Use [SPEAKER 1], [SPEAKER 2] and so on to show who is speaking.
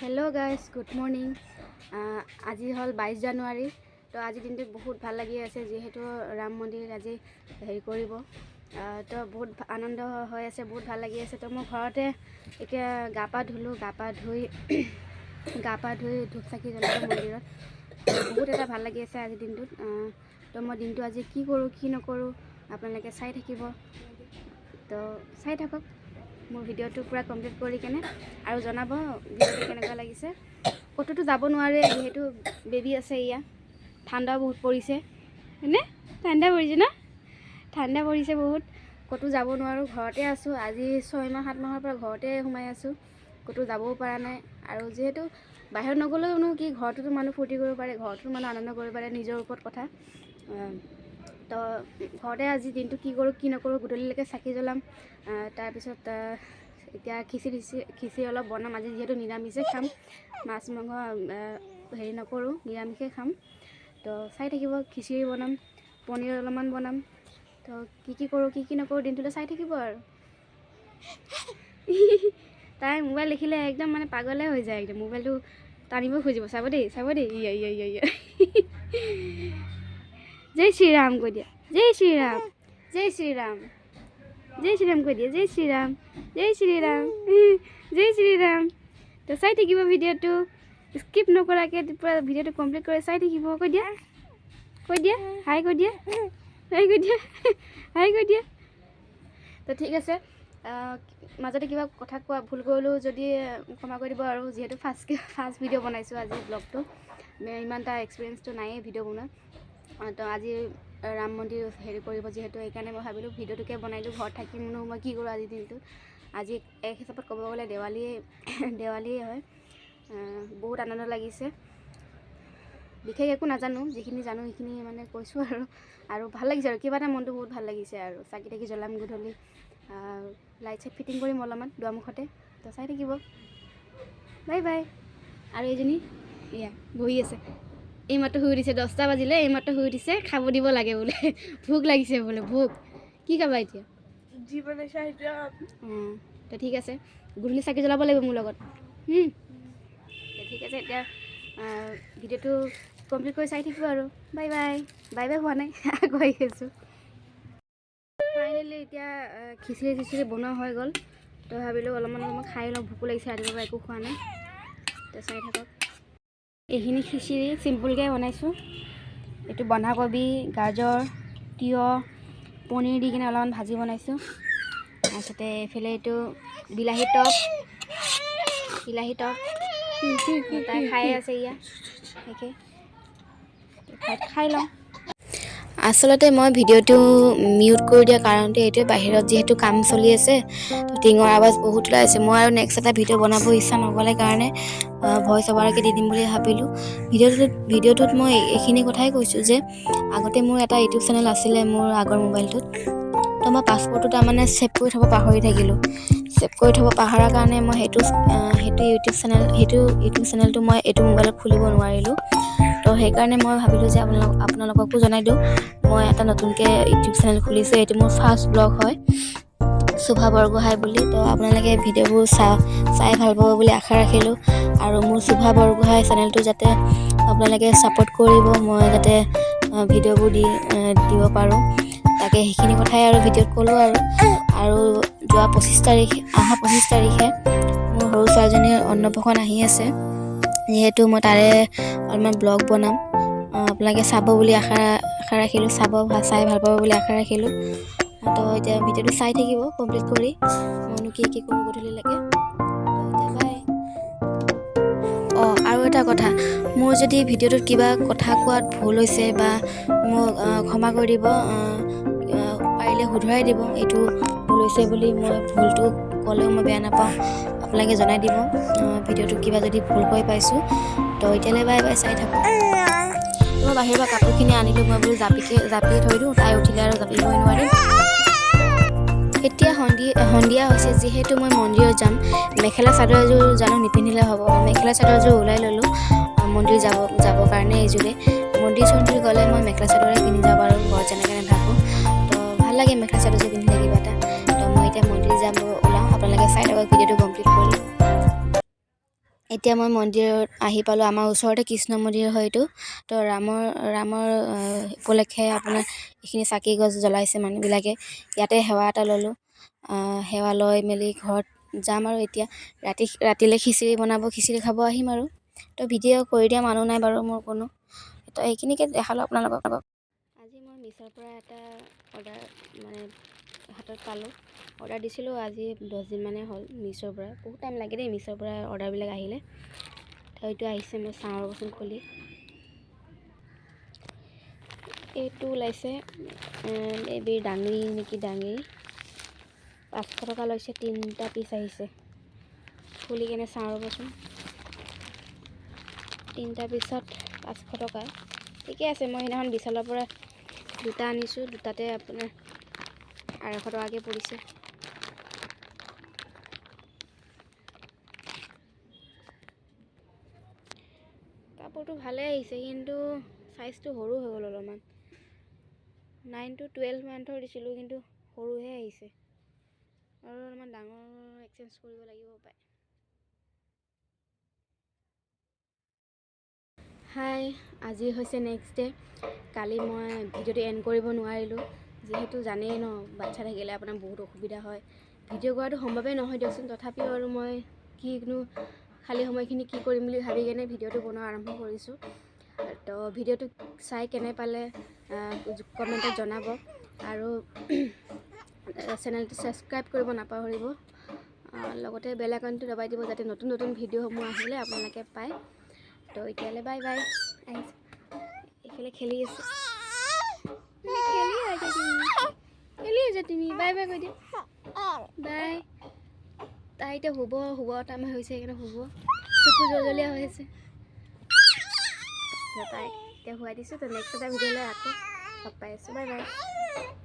[SPEAKER 1] Hello' guys, good morning. আজি হ'ল 22 জানুৱাৰী। তো আজিৰ দিনটোত বহুত ভাল লাগি আছে, যিহেতু ৰাম মন্দিৰ আজি হেৰি কৰিব। তো বহুত আনন্দ হৈ আছে, বহুত ভাল লাগি আছে। তো মই ঘৰতে এতিয়া গা পা ধুলোঁ। গা পা ধুই ধূপ চাকি জ্বলালোঁ মন্দিৰত। তো বহুত এটা ভাল লাগি আছে আজিৰ দিনটোত। তো মই দিনটো আজি কি কৰোঁ, কি নকৰোঁ, আপোনালোকে চাই থাকিব। তো চাই থাকক মোৰ ভিডিঅ'টো পূৰা কমপ্লিট কৰি কেনে আৰু জনাব ভিডিঅ'টো কেনেকুৱা লাগিছে। ক'তোতো যাব নোৱাৰে, যিহেতু বেবী আছে। এয়া ঠাণ্ডাও বহুত পৰিছে। হয়নে? ঠাণ্ডা পৰিছে ন? ঠাণ্ডা পৰিছে বহুত। ক'তো যাব নোৱাৰোঁ, ঘৰতে আছোঁ। আজি 6 মাহ 7 মাহৰ পৰা ঘৰতে সোমাই আছোঁ, ক'তো যাবও পৰা নাই। আৰু যিহেতু বাহিৰত নগ'লেওনো কি, ঘৰটোতো মানুহ ফূৰ্তি কৰিব পাৰে, ঘৰতো মানুহ আনন্দ কৰিব পাৰে, নিজৰ ওপৰত কথা। তো ঘৰতে আজি দিনটো কি কৰোঁ, কি নকৰোঁ, গধূলিলৈকে চাকি জ্বলাম। তাৰপিছত এতিয়া খিচিৰি অলপ বনাম। আজি যিহেতু নিৰামিষে খাম, মাছ মাংস হেৰি নকৰোঁ, নিৰামিষে খাম। তো চাই থাকিব, খিচিৰি বনাম, পনীৰ অলপমান বনাম। তো কি কি কৰোঁ, কি কি নকৰোঁ, দিনটোলৈ চাই থাকিব। আৰু তাই মোবাইল দেখিলে একদম মানে পাগলে হৈ যায়, একদম মোবাইলটো টানিব খুজিব। চাব দেই, চাব দেই। ইয়া ইয়া ইয়া ইয়া, জয় শ্ৰীৰাম কৈ দিয়া। জয় শ্ৰীৰাম, জয় শ্ৰীৰাম, জয় শ্ৰীৰাম কৈ দিয়া। জয় শ্ৰীৰাম, জয় শ্ৰীৰাম, জয় শ্ৰীৰাম। তো চাই থাকিব ভিডিঅ'টো, স্কিপ নকৰাকৈ পূৰা ভিডিঅ'টো কমপ্লিট কৰি চাই থাকিব। কৈ দিয়া, কৈ দিয়া, হাই কৈ দিয়া, হাই কৈ দিয়া, হাই কৈ দিয়া। তো ঠিক আছে, মাজতে কিবা কথা কোৱা ভুল কৰিলেও যদি ক্ষমা কৰি দিব। আৰু যিহেতু ফাৰ্ষ্ট ভিডিঅ' বনাইছোঁ আজি ব্লগটো, ইমান এটা এক্সপিৰিয়েঞ্চটো নায়েই ভিডিঅ' বনোৱা। তো আজি ৰাম মন্দিৰ হেৰি কৰিব যিহেতু, সেইকাৰণে মই ভাবিলোঁ ভিডিঅ'টোকে বনাই দিওঁ। ঘৰত থাকিমনো মই কি কৰোঁ আজিৰ দিনটো? আজি এক হিচাপত ক'ব গ'লে দেৱালীয়ে দেৱালীয়ে হয়। বহুত আনন্দ লাগিছে। বিশেষ একো নাজানো, যিখিনি জানো সেইখিনি মানে কৈছোঁ আৰু। আৰু ভাল লাগিছে আৰু কিবা এটা মনটো বহুত ভাল লাগিছে। আৰু চাকি তাকি জ্বলাম গধূলি, লাইট চাইট ফিটিং কৰিম অলপমান দুৱাৰমুখতে। তো চাই থাকিব, বাই বাই। আৰু এইজনী এয়া বহি আছে। এইমাত্ৰ শুই উঠিছে, 10টা বাজিলে, এইমাত্ৰ শুই উঠিছে। খাব দিব লাগে বোলে, ভোক লাগিছে বোলে, ভোক। কি খাবা এতিয়া?
[SPEAKER 2] যি বনাইছা সেইটোৱে খাম।
[SPEAKER 1] অঁ, তো ঠিক আছে, গধূলি চাকি জ্বলাব লাগিব মোৰ লগত। তো ঠিক আছে, এতিয়া ভিডিঅ'টো কমপ্লিট কৰি চাই থাকিব আৰু বাই বাই। বাই বাই হোৱা নাই, আকৌ আহি আছোঁ। ফাইনেলি এতিয়া খিচিৰি চিচিৰি বনোৱা হৈ গ'ল। তো ভাবিলোঁ অলপমান অলপমান খাই লওঁ, ভোকো লাগিছে, ৰাতিপুৱাৰ পৰা একো খোৱা নাই। তো চাই থাকক, এইখিনি খিচিৰি চিম্পুলকৈ বনাইছোঁ। এইটো বন্ধাকবি, গাজৰ, তিয়ঁহ, পনীৰ দি কিনে অলপমান ভাজি বনাইছোঁ। তাৰপিছতে এইফালে এইটো বিলাহী টক, বিলাহী টক। তাই খাই আছে ইয়া, সেকে খাই খাই লওঁ।
[SPEAKER 3] আচলতে মই ভিডিঅ'টো মিউট কৰি দিয়াৰ কাৰণটো এইটোৱে, বাহিৰত যিহেতু কাম চলি আছে, তো টিঙৰ আৱাজ বহুত ওলাই আছে। মই আৰু নেক্সট এটা ভিডিঅ' বনাব ইচ্ছা নগ'লে কাৰণে ভইচ অভাৰকে দি দিম বুলি ভাবিলোঁ। ভিডিঅ'টোত মই এইখিনি কথাই কৈছোঁ যে আগতে মোৰ এটা ইউটিউব চেনেল আছিলে মোৰ আগৰ মোবাইলটোত। তো মই পাছৱৰ্ডটো তাৰমানে ছেভ কৰি থ'ব পাহৰি থাকিলোঁ। ছেভ কৰি থ'ব পাহৰাৰ কাৰণে মই সেইটো ইউটিউব চেনেলটো মই এইটো মোবাইলত খুলিব নোৱাৰিলোঁ। তো সেইকাৰণে মই ভাবিলোঁ যে আপোনালোককো জনাই দিওঁ, মই এটা নতুনকৈ ইউটিউব চেনেল খুলিছোঁ। এইটো মোৰ ফাৰ্ষ্ট ব্লগ হয়, শোভা বৰগোহাঁই বুলি। তো আপোনালোকে ভিডিঅ'বোৰ চাই ভাল পাব বুলি আশা ৰাখিলোঁ। আৰু মোৰ শোভা বৰগোহাঁই চেনেলটো যাতে আপোনালোকে ছাপোৰ্ট কৰিব, মই যাতে ভিডিঅ'বোৰ দিব পাৰোঁ, তাকে সেইখিনি কথাই আৰু ভিডিঅ'ত ক'লোঁ। আৰু আৰু যোৱা 25 তাৰিখ, অহা 25 তাৰিখে মোৰ সৰু ছোৱালীজনীৰ অন্নপ্ৰাশন আহি আছে। যিহেতু মই তাৰে অলপমান ব্লগ বনাম, আপোনালোকে চাব বুলি আশা আশা ৰাখিলোঁ। চাই ভাল পাব বুলি আশা ৰাখিলোঁ। তো এতিয়া ভিডিঅ'টো চাই থাকিব কমপ্লিট কৰি, মইনো কি কি কৰোঁ গধূলিলৈকে। তো এতিয়া বাই। অঁ, আৰু এটা কথা, মোৰ যদি ভিডিঅ'টোত কিবা কথা কোৱাত ভুল হৈছে বা মোক ক্ষমা কৰি দিব, পাৰিলে শুধৰাই দিব। এইটো ভুল হৈছে বুলি মই ভুলটো ক'লেও মই বেয়া নাপাওঁ। আপোনালোকে জনাই দিব ভিডিঅ'টো কিবা যদি ভুল কৰি পাইছোঁ। তো এতিয়ালৈ বাই বাই, চাই থাকক। মই বাহিৰৰ পৰা কাপোৰখিনি আনিলোঁ। মই বোলো জাপিয়ে থৈ দিওঁ, তাই উঠিলে আৰু জাপিবই নোৱাৰিম। এতিয়া সন্ধিয়া হৈছে, যিহেতু মই মন্দিৰত যাম, মেখেলা চাদৰ এযোৰ জানো নিপিন্ধিলে হ'ব? মেখেলা চাদৰ এযোৰ ওলাই ল'লোঁ মন্দিৰ যাবৰ কাৰণে। এইযোৰে মন্দিৰ চন্দিৰ গ'লে মই মেখেলা চাদৰে পিন্ধি যাওঁ আৰু ঘৰত যেনেকৈ নাথাকোঁ। তো ভাল লাগে মেখেলা চাদৰযোৰ পিন্ধিলে কিবা এটা। তো মই এতিয়া মন্দিৰ যাম ওলাওঁ, আপোনালোকে চাই থাকক ভিডিঅ'টো কমপ্লিট কৰি। এতিয়া মই মন্দিৰত আহি পালোঁ। আমাৰ ওচৰতে কৃষ্ণ মন্দিৰ হয় এইটো। তো ৰামৰ ৰামৰ উপলক্ষে আপোনাৰ এইখিনি চাকি গছ জ্বলাইছে মানুহবিলাকে। ইয়াতে সেৱা এটা ল'লোঁ। সেৱা লৈ মেলি ঘৰত যাম আৰু এতিয়া ৰাতিলৈ খিচিৰি বনাব, খিচিৰি খাব আহিম আৰু। তো ভিডিঅ' কৰি দিয়া মানুহ নাই বাৰু মোৰ কোনো। তো এইখিনিকে দেখালোঁ আপোনালোকক।
[SPEAKER 1] আজি মই মিছ'ৰ পৰা এটা অৰ্ডাৰ মানে হাতত পালোঁ। অৰ্ডাৰ দিছিলোঁ আজি 10 দিনমানেই হ'ল মিছ'ৰ পৰা। বহুত টাইম লাগে দেই মিছ'ৰ পৰা অৰ্ডাৰবিলাক আহিলে। তো এইটো আহিছে, মই চাওঁ ৰ'বচোন খুলি। এইটো ওলাইছে এইবিধ ডাঙৰি নেকি, ডাঙৰি। 500 টকা লৈছে, তিনিটা পিচ আহিছে। খুলি কেনে চাওঁ ৰ'বচোন। তিনিটা পিচত 500 টকা, ঠিকে আছে। মই সেইদিনাখন বিশালৰ পৰা দুটা আনিছোঁ, দুটাতে আপোনাৰ 250 টকাকৈ পৰিছে। কাপোৰটো ভালেই আহিছে, কিন্তু চাইজটো সৰু হৈ গ'ল অলপমান। 9 টু 12 মান্থৰ দিছিলোঁ, কিন্তু সৰুহে আহিছে। আৰু অলপমান ডাঙৰ এক্সচেঞ্জ কৰিব লাগিব পায়। হাই, আজি হৈছে নেক্সট ডে। কালি মই ভিডিঅ'টো এণ্ড কৰিব নোৱাৰিলোঁ, যিহেতু জানেই ন, বাচ্ছা থাকিলে আপোনাৰ বহুত অসুবিধা হয়, ভিডিঅ' কৰাটো সম্ভৱেই নহয় দিয়কচোন। তথাপিও আৰু মই কিনো খালী সময়খিনি কি কৰিম বুলি ভাবি কেনে ভিডিঅ'টো বনোৱা আৰম্ভ কৰিছোঁ। তো ভিডিঅ'টো চাই কেনে পালে কমেণ্টত জনাব আৰু চেনেলটো ছাবস্ক্ৰাইব কৰিব নাপাহৰিব। লগতে বেল আইকনটো দবাই দিব, যাতে নতুন নতুন ভিডিঅ'সমূহ আহিলে আপোনালোকে পায়। তো এতিয়ালৈ বাই বাই। আহিছোঁ, এইফালে খেলি আছে, খেলি আছা তুমি, খেলি আছা তুমি। বাই বাই কৈ দিয়া, বাই। তাই এতিয়া শুব, শুব টাইম হৈছে, সেইকাৰণে শুব। চকু জলজলীয়া হৈ আছে। তাই এতিয়া শুৱাই দিছোঁ। তো নেক্সট এটা ভিডিঅ'লৈ আকৌ লগ পাই আছোঁ। Bye bye.